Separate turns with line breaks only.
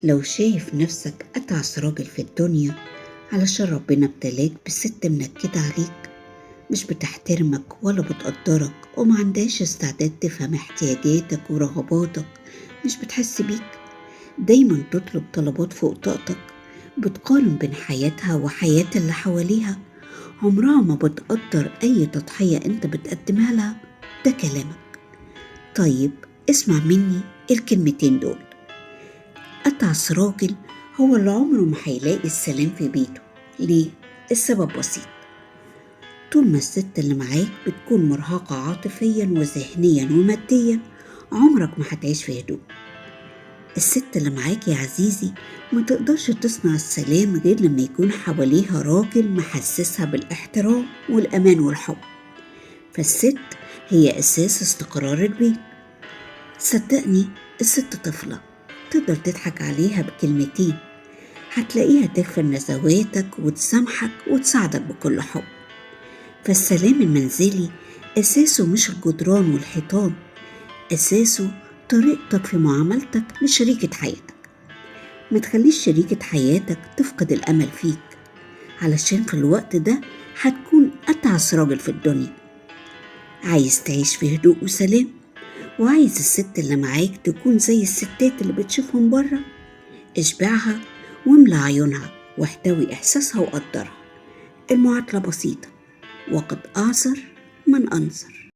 لو شايف نفسك أتعس راجل في الدنيا علشان ربنا ابتلاك بست منكدة عليك، مش بتحترمك ولا بتقدرك وما عندهاش استعداد تفهم احتياجاتك ورغباتك، مش بتحس بيك، دايما تطلب طلبات فوق طاقتك، بتقارن بين حياتها وحياة اللي حواليها، عمرها ما بتقدر أي تضحية أنت بتقدمها لها. ده كلامك. طيب اسمع مني الكلمتين دول. أتعس راجل هو اللي عمره ما هيلاقي السلام في بيته. ليه؟ السبب بسيط. طول ما الست اللي معاك بتكون مرهقة عاطفيا وذهنيا وماديا، عمرك ما هتعيش في هدوء. الست اللي معاك يا عزيزي ما تقدرش تصنع السلام غير لما يكون حواليها راجل محسسها بالاحترام والأمان والحب. فالست هي أساس استقرار البيت. صدقني الست طفلة تقدر تضحك عليها بكلمتين، هتلاقيها تغفر نزواتك وتسامحك وتساعدك بكل حب. فالسلام المنزلي أساسه مش الجدران والحيطان، أساسه طريقتك في معاملتك لشريكة حياتك. ما تخليش شريكة حياتك تفقد الأمل فيك، علشان في الوقت ده هتكون أتعس راجل في الدنيا. عايز تعيش في هدوء وسلام، وعايز الست اللي معاك تكون زي الستات اللي بتشوفهم بره، اشبعها واملى عيونها واحتوي إحساسها وقدرها. المعادلة بسيطة، وقد أعذر من أنذر.